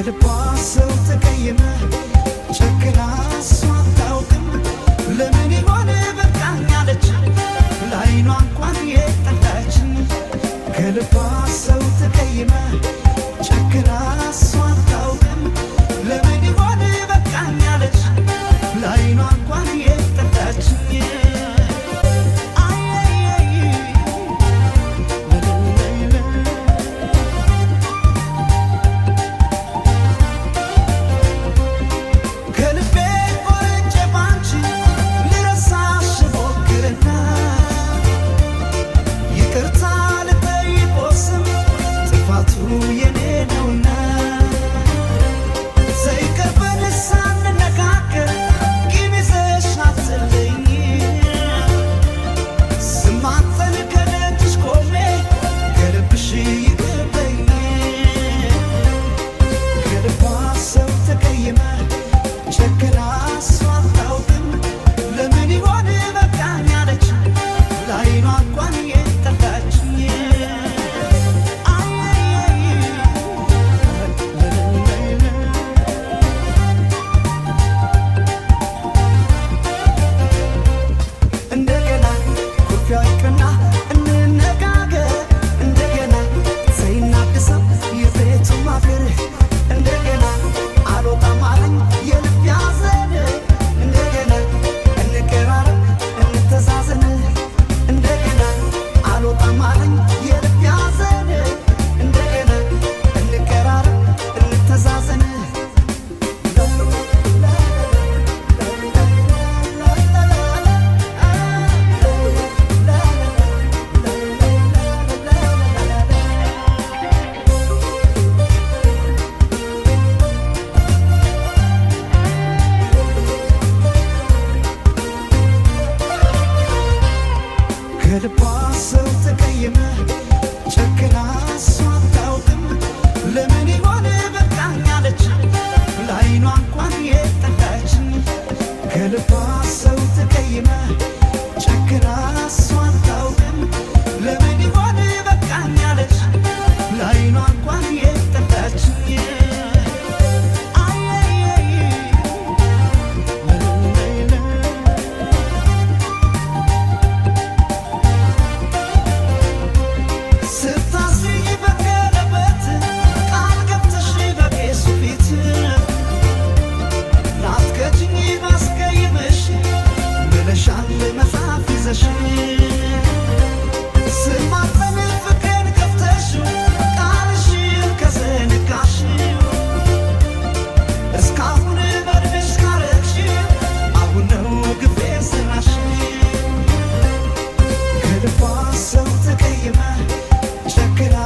ከልቧ ሰው ተቀየመ ጨክና እሷ አታውቅም። ለምን ይሆን በቃኝ አለች ለዓይኗ እንኳን የጠላችን። ከልቧ ሰው ተቀየመ ጨክና እሷ አታውቅም። ለምን ይሆን በቃኝ አለች ለዓይኗ እንኳን የጠላችን። አይ አይ። ከልቤ ቆርጬ ባንቺ ልረሳሽ ሞክርና ይቅርታ ልጠይቆስም ጥፋቱ የኔ ነውና ዘይቀርበን ሳንነጋገር ቂም ይዘሽ አትለኝ። ስማፀን ከደጅሽ ቆሜ ከልብሽ ይቅር በይኝ። ከልቧ ሰው ተቀየመ ጨክና እሷ አታውቅም። ለምን ይሆን በቃኝ አለች ለዓይኗ እንኳን የጠላችኝ። አይ። እንደገና ኩርፊያ ይቅርና እንነጋገር። እንደገና ሳይናድሰው የቤቱ ማፍር። እንደገና አልወጣም አለኝ የልብ ያዘን። እንደገና እንቀራረብ እንተዛዘን። እንደገና አልወጣም አለኝ የልብ ያዘን። እንደገና እንቀራረብ እንተዛዘን። ከልቧ ሰው ተቀየመ ጨክና እሷ አታውቅም። ለምን ይሆን በቃኝ አለች ለዓይኗ እንኳን የጠላችን። ከልቧ ሰው ተቀየመ ጨክና እሷ አታውቅም። ለምን ይሆን በቃኝ አለች ለዓይኗ እንኳን የጠላችን። አይ። ስታስሪኝ በቀለበት ቃል ገብተሽ በቄሱ ፊት ላትከጂኝ ባስቀይምሽ ብለሻል መጽሐፍ ይዘሽ። ስማፀን ፍቅሬን ከፍተሽ ቃልሽን ከዘነጋሽ እስካሁን በእድሜሽ ካረግሽ አሁን ነው ግፌ ሰራሽ። ከልቧ ሰው ተቀየመ ጨክና